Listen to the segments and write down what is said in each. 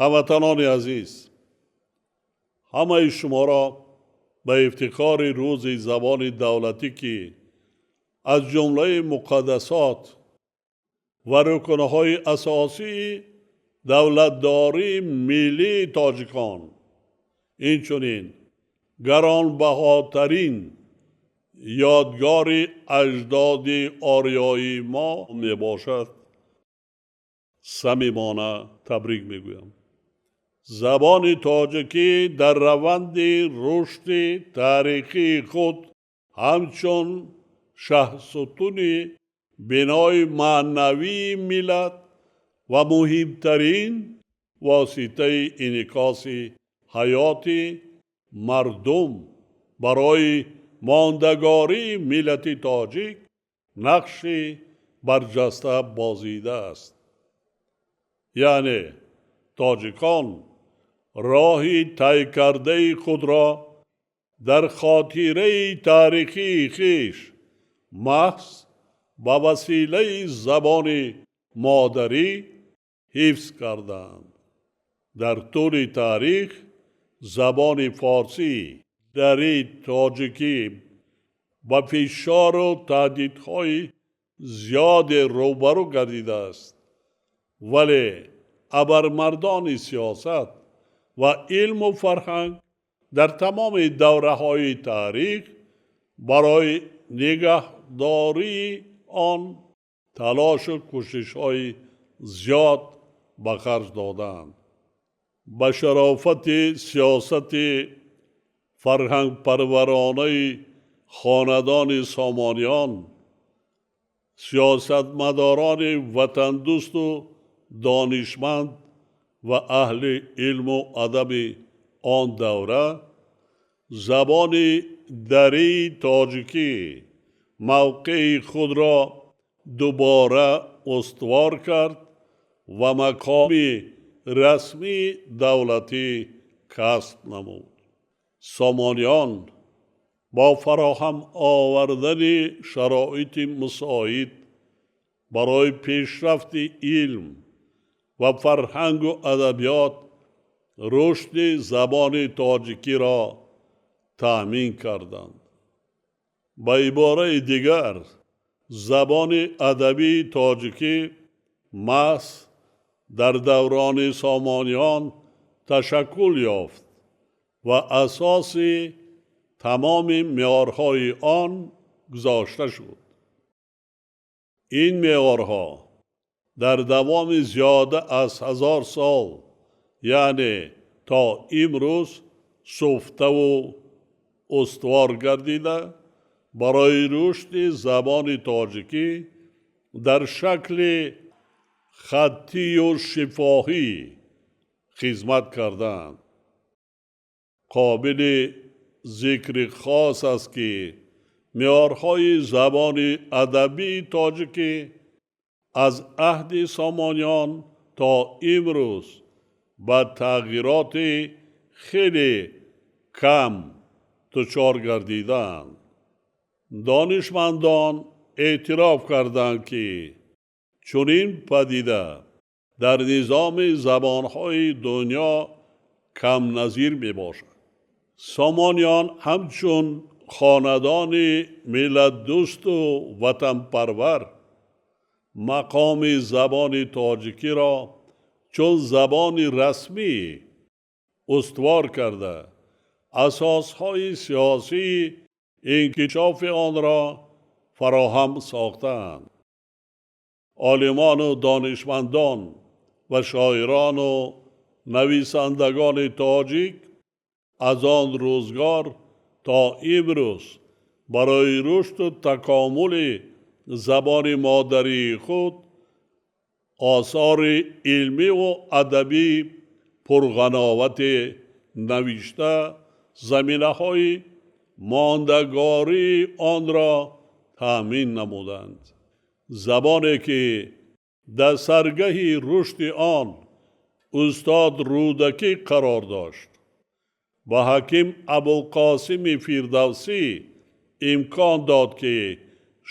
Ҳамватанони азиз, ҳамаи шуморо ба ифтихори Рӯзи забони давлатӣ, ки аз ҷумлаи муқаддасот ва рукнҳои асосии давлатдории миллии тоҷикон, инчунин гаронбаҳотарин ёдгори аҷдоди ориёии мо мебошад, самимона табрик мегӯям. Забони тоҷикӣ дар раванди рушди таърихии худ ҳамчун шаҳсутуни бинои маънавии миллат ва муҳимтарин воситаи инъикоси ҳаёти мардум барои мондагории миллати тоҷик нақши барҷаста бозидааст. Яъне тоҷикон роҳи тай кардаи худро дар хотираи таърихии хеш маҳз ба василаи забони модарӣ ҳифз карданд. Дар тӯли таърих забони форсӣ, дари, тоҷикӣ ба фишору таҳдидҳои зиёде рӯбарӯ гардидааст, вале абармардони сиёсат ва илму фарҳанг дар тамоми давраҳои таърих барои нигаҳдории он талошу кӯшишҳои зиёд ба харҷ доданд. Ба шарофати сиёсати фарҳангпарваронаи хонадони Сомониён, сиёсатмадорони ватандӯсту донишманд ва аҳли илму адаби он давра, забони дарии тоҷикӣ мавқеи худро дубора устувор кард ва мақоми расмии давлатӣ касб намуд. Сомониён бо фароҳам овардани шароити мусоид барои пешрафти илм ва фарҳангу адабиёт рушди забони тоҷикиро таъмин карданд. Ба ибораи дигар, забони адабии тоҷикӣ маҳз дар даврони Сомониён ташаккул ёфт ва асоси тамоми меъёрҳои он гузошта шуд. Ин меъёрҳо дар давоми зиёда аз 1000 сол, яъне то имрӯз, суфтаву устувор гардида, барои рушди забони тоҷикӣ дар шакли хаттию шифоҳӣ хизмат карданд. Қобили зикри хос аст, ки меъёрҳои забони адабии тоҷикӣ аз аҳди Сомониён то имрӯз ба тағйироти хеле кам дучор гардидаанд. Донишмандон эътироф карданд, ки чунин падида дар низоми забонҳои дунё камназир мебошад. Сомониён ҳамчун хонадони миллатдӯсту ватанпарвар мақоми забони тоҷикиро чун забони расмӣ устувор карда, асосҳои сиёсии инкишофи онро фароҳам сохтаанд. Олимону донишмандон ва шоирону нависандагони тоҷик аз он рӯзгор то имрӯз барои рушду такомули забони модарии худ осори илмиву адабӣ пурғановате навишта, заминаҳои мондагории онро таъмин намуданд. Забоне ки дар саргаҳи рушди он устод Рӯдакӣ қарор дошт, ба ҳаким Абулқосими Фирдавсӣ имкон дод, ки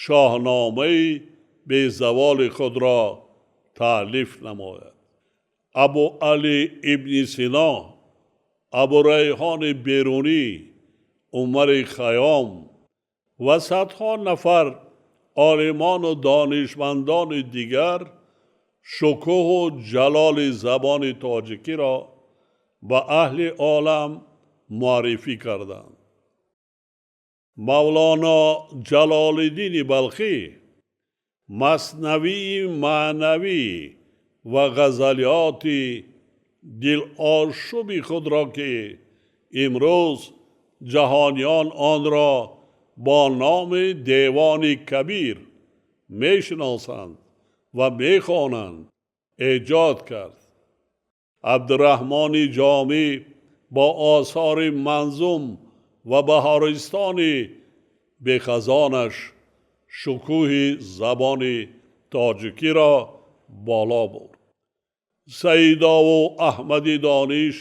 Шоҳномаи безаволи худро таълиф намояд. Абуалӣ Ибни Сино, Абурайҳони Берунӣ, Умари Хайём ва садҳо нафар олимону донишмандони дигар шукӯҳу ҷалоли забони тоҷикиро ба аҳли олам муаррифӣ карданд. Мавлоно Ҷалолиддини Балхӣ Маснавии маънавӣ ва ғазалиёти дилошӯби худро, ки имрӯз ҷаҳониён онро бо номи Девони Кабир мешиносанд ва мехонанд, эҷод кард. Абдураҳмони Ҷомӣ бо осори манзум ва Баҳористони бехазонаш шукӯҳи забони тоҷикиро боло бурд. Саидову Аҳмади Дониш,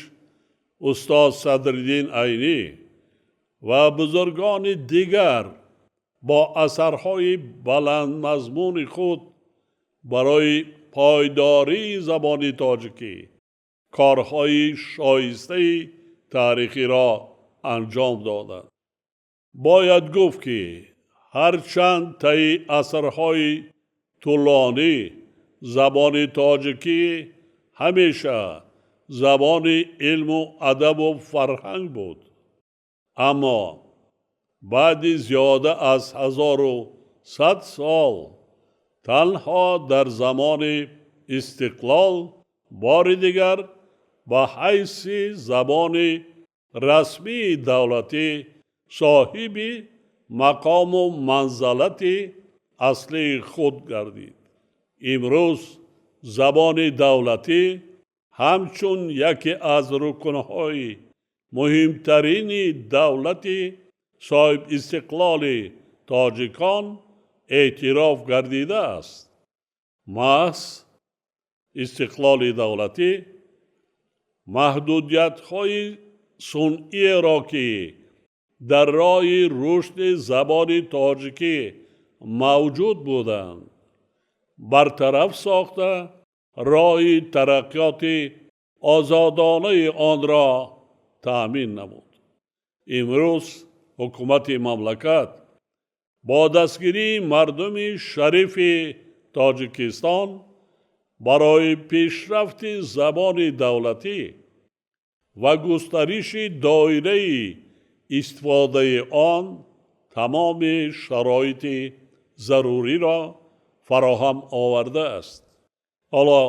устод Садриддин Айнӣ ва бузургони дигар бо асарҳои баландмазмуни худ барои пойдории забони тоҷикӣ корҳои шоистаи таърихиро анҷом доданд. Бояд гуфт, ки ҳарчанд таи асрҳои тӯлонӣ забони тоҷикӣ ҳамеша забони илму адабу фарҳанг буд, аммо баъди зиёда аз 1100 сол танҳо дар замони истиқлол бори дигар ба ҳайси забони расмии давлатӣ соҳиби мақому манзалати аслии худ гардид. Имрӯз забони давлатӣ ҳамчун яке аз рукнҳои муҳимтарини давлати соҳибистиқлоли тоҷикон эътироф гардидааст. Маҳз истиқлоли давлатӣ маҳдудиятҳои сунъиеро, ки дар роҳи рушди забони тоҷикӣ мавҷуд буданд, бартараф сохта, роҳи тараққиёти озодонаи онро таъмин намуд. Имрӯз ҳукумати мамлакат бо дастгирии мардуми шарифи Тоҷикистон барои пешрафти забони давлатӣ ва густариши доираи истифодаи он тамоми шароити заруриро фароҳам овардааст. Ҳоло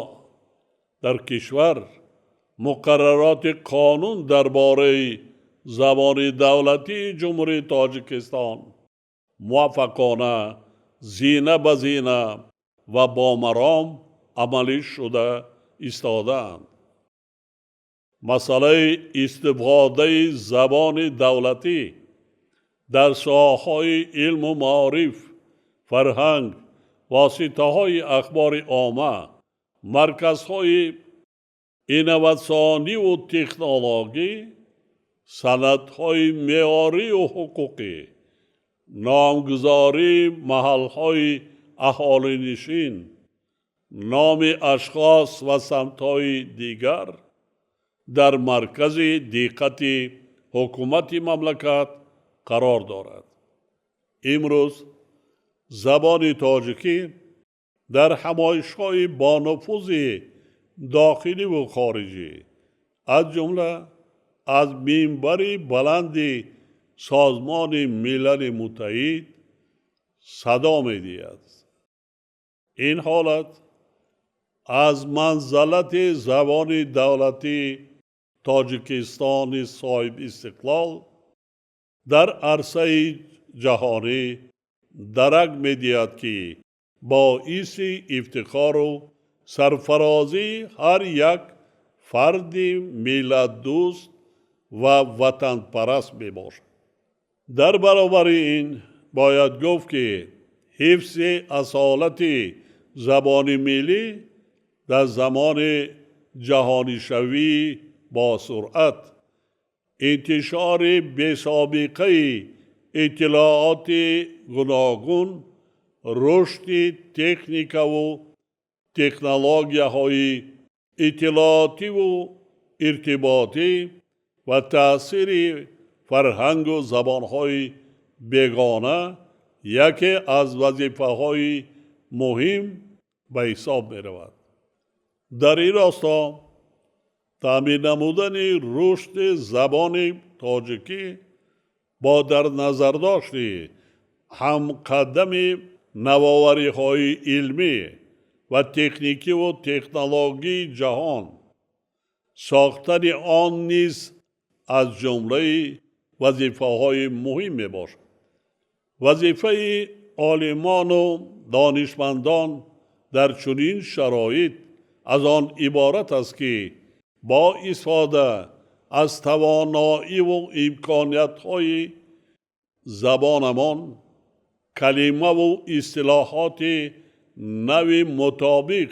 дар кишвар муқаррароти қонун дар бораи забони давлатии Ҷумҳурии Тоҷикистон муваффақона зина ба зина ва бо маром амалӣ шуда истодаанд. Масъалаи истифодаи забони давлатӣ дар соҳаҳои илму маориф, фарҳанг, воситаҳои ахбори омма, марказҳои инноватсиониву технологӣ, санадҳои меъёрию ҳуқуқӣ, номгузории маҳалҳои аҳолинишин, номи ашхос ва самтҳои дигар дар маркази диққати ҳукумати мамлакат қарор дорад. Имрӯз забони тоҷикӣ дар ҳамоишҳои бонуфузи дохиливу хориҷӣ, аз ҷумла аз минбари баланди Созмони Милали Муттаҳид садо медиҳад. Ин ҳолат аз манзалати забони давлатии Тоҷикистони соҳибистиқлол дар арсаи ҷаҳонӣ дарак медиҳад, ки боиси ифтихору сарфарозии ҳар як фарди миллатдӯст ва ватанпараст мебошад. Дар баробари ин бояд гуфт, ки ҳифзи асолати забони миллӣ дар замони ҷаҳонишавии босуръат, интишори бесобиқаи иттилооти гуногун, рушди техникаву технологияҳои Иттилоотиву иртиботӣ ва таъсири фарҳангу забонҳои бегона яке аз вазифаҳои муҳим ба ҳисоб меравад. Дар ин росто таъмин намудани рушди забони тоҷикӣ бо дар назардошти ҳамқадами навовариҳои илмӣ ва техникиву технологии ҷаҳон сохтани он низ аз ҷумлаи вазифаҳои муҳим мебошад. Вазифаи олимону донишмандон дар чунин шароит аз он иборат аст, ки бо истифода аз тавоноиву имкониятҳои забонамон калимаву истилоҳоти нави мутобиқ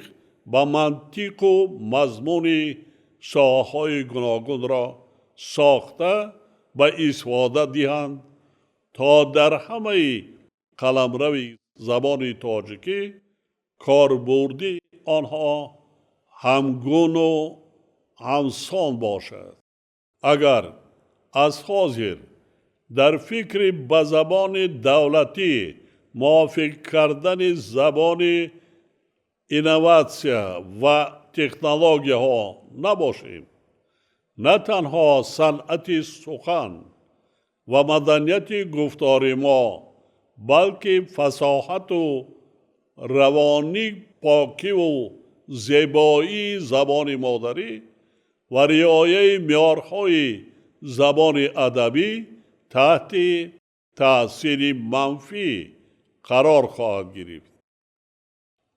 ба мантиқу мазмуни соҳаҳои гуногунро сохта ба истифода диҳанд, то дар ҳамаи қаламрави забони тоҷикӣ корбурди онҳо ҳамгуну ҳамсон бошад. Агар аз ҳозир дар фикри ба забони давлатӣ мувофиқ кардани забони инноватсия ва технологияҳо набошем, на танҳо санъати сухан ва маданияти гуфтори мо, балки фасоҳату равонии покиву зебоии забони модарӣ ва риояи меъёрҳои забони адабӣ таҳти таъсири манфӣ қарор хоҳад гирифт.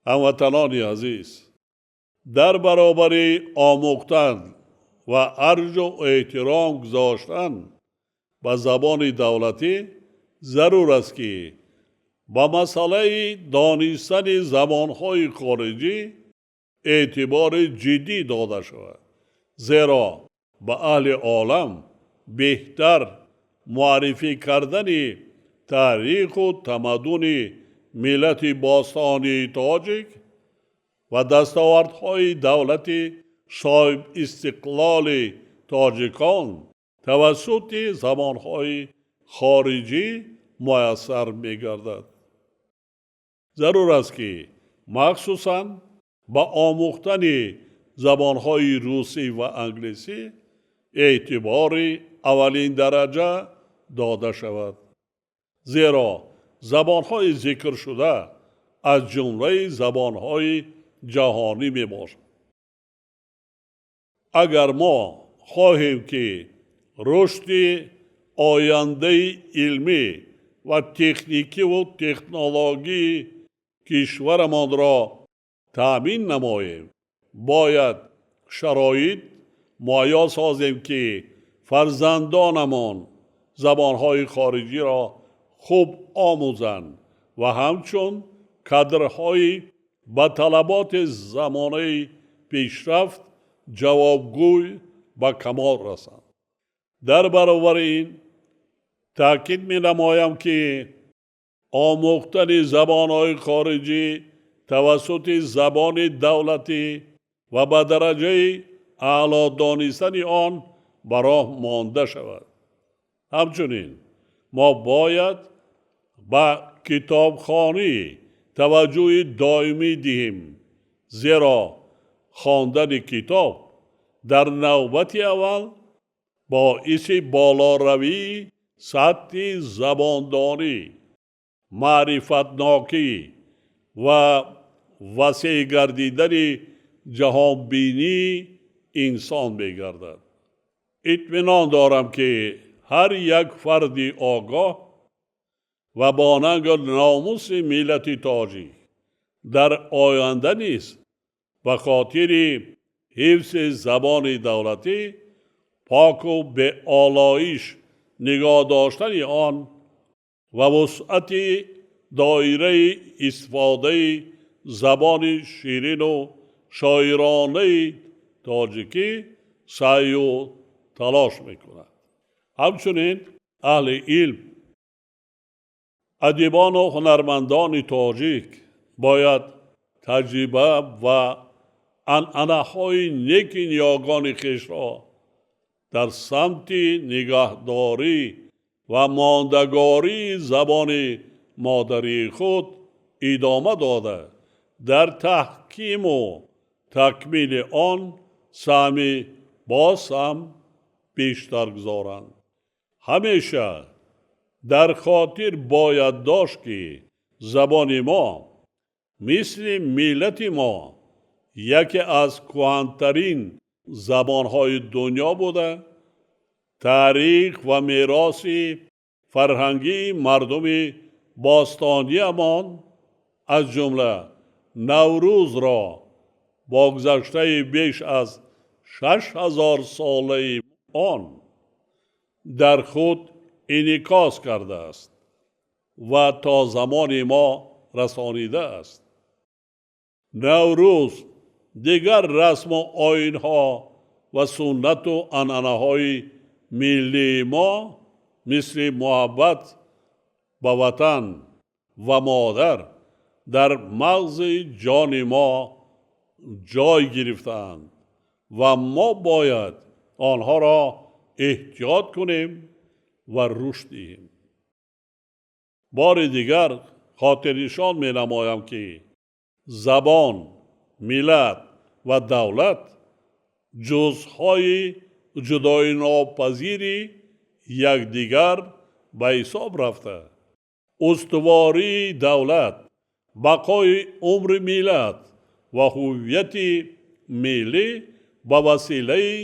Ҳамватанони азиз, дар баробари омӯхтан ва арҷу эҳтиром гузоштан ба забони давлатӣ зарур аст, ки ба масъалаи донистани забонҳои хориҷӣ эътибори ҷиддӣ дода шавад, зеро ба аҳли олам беҳтар муаррифӣ кардани таъриху тамаддуни миллати бостонии тоҷик ва дастовардҳои давлати соҳибистиқлоли тоҷикон тавассути забонҳои хориҷӣ муяссар мегардад. Зарур аст, ки махсусан ба омӯхтани забонҳои русӣ ва англисӣ эътибори аввалин дараҷа дода шавад, зеро забонҳои зикршуда аз ҷумлаи забонҳои ҷаҳонӣ мебошанд. Агар мо хоҳем, ки рушди ояндаи илмӣ ва техникиву технологии кишварамонро таъмин намоем, бояд шароит муҳайё созем, ки фарзандонамон забонҳои хориҷиро хуб омӯзанд ва ҳамчун кадрҳои ба талаботи замонаи пешрафт ҷавобгӯй ба камол расанд. Дар баробари ин таъкид менамоям, ки омӯхтани забонҳои хориҷӣ тавассути забони давлатӣ ва ба дараҷаи аъло донистани он ба роҳ монда шавад. Ҳамчунин мо бояд ба китобхонӣ таваҷҷӯҳи доимӣ диҳем, зеро хондани китоб дар навбати аввал боиси болоравии сатҳи забондонӣ, маърифатнокӣ ва васеъ гардидани ҷаҳонбинии инсон мегардад. Итминон дорам, ки ҳар як фарди огоҳ ва бо нангу номуси миллати тоҷик дар оянда низ ба хотири ҳифзи забони давлатӣ, поку беолоиш нигоҳ доштани он ва вусъати доираи истифодаи забони ширину шоиронаи тоҷикӣ саъю талош мекунад. Ҳамчунин аҳли илм, адибону ҳунармандони тоҷик бояд таҷриба ва Анъанаҳои неки ниёгони хешро дар самти нигаҳдорӣ ва мондагории забони модарии худ идома дода, дар таҳкиму такмили он саҳми боз ҳам бештар гузоранд. Ҳамеша дар хотир бояд дошт, ки забони мо мисли миллати мо яке аз кӯҳантарин забонҳои дунё буда, таърих ва мероси фарҳангии мардуми бостониямон, аз ҷумла Наврӯзро бо гузаштаи беш аз 6000 солаи он дар худ инъикос кардааст ва то замони мо расонидааст. Наврӯз, дигар расму оинҳо ва суннату анъанаҳои миллии мо, мисли муҳаббат ба ватан ва модар, дар мағзи ҷони мо ҷой гирифтаанд ва мо бояд онҳоро эҳтиёт кунем ва рушд диҳем. Бори дигар хотирнишон менамоям, ки забон, миллат ва давлат ҷузъҳои ҷудоинопазири якдигар ба ҳисоб рафта, устувории давлат, бақои умри миллат ва ҳуввияти миллӣ ба василаи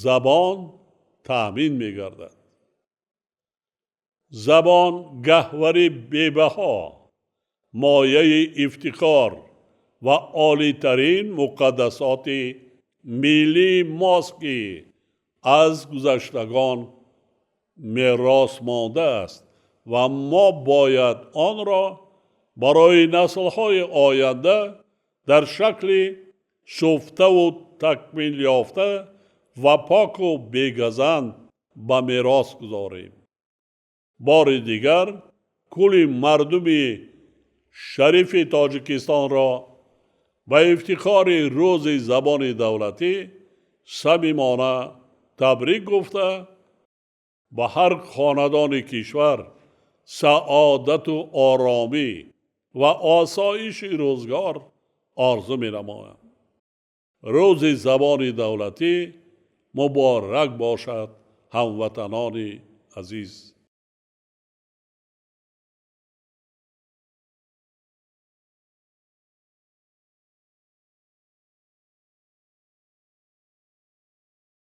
забон таъмин мегардад. Забон гаҳвари бебаҳо, мояи ифтихор ва олитарин муқаддасоти миллии мост, ки аз гузаштагон мерос мондааст ва мо бояд онро барои наслҳои оянда дар шакли шуфтаву такмилёфта ва поку бегазанд ба мерос гузорем. Бори дигар кулли мардуми шарифи Тоҷикистонро ба ифтихори Рӯзи забони давлатӣ самимона табрик гуфта, ба ҳар хонадони кишвар саодату оромӣ ва осоиши рӯзгор орзу менамоям. Рӯзи забони давлатӣ муборак бошад, ҳамватанони азиз!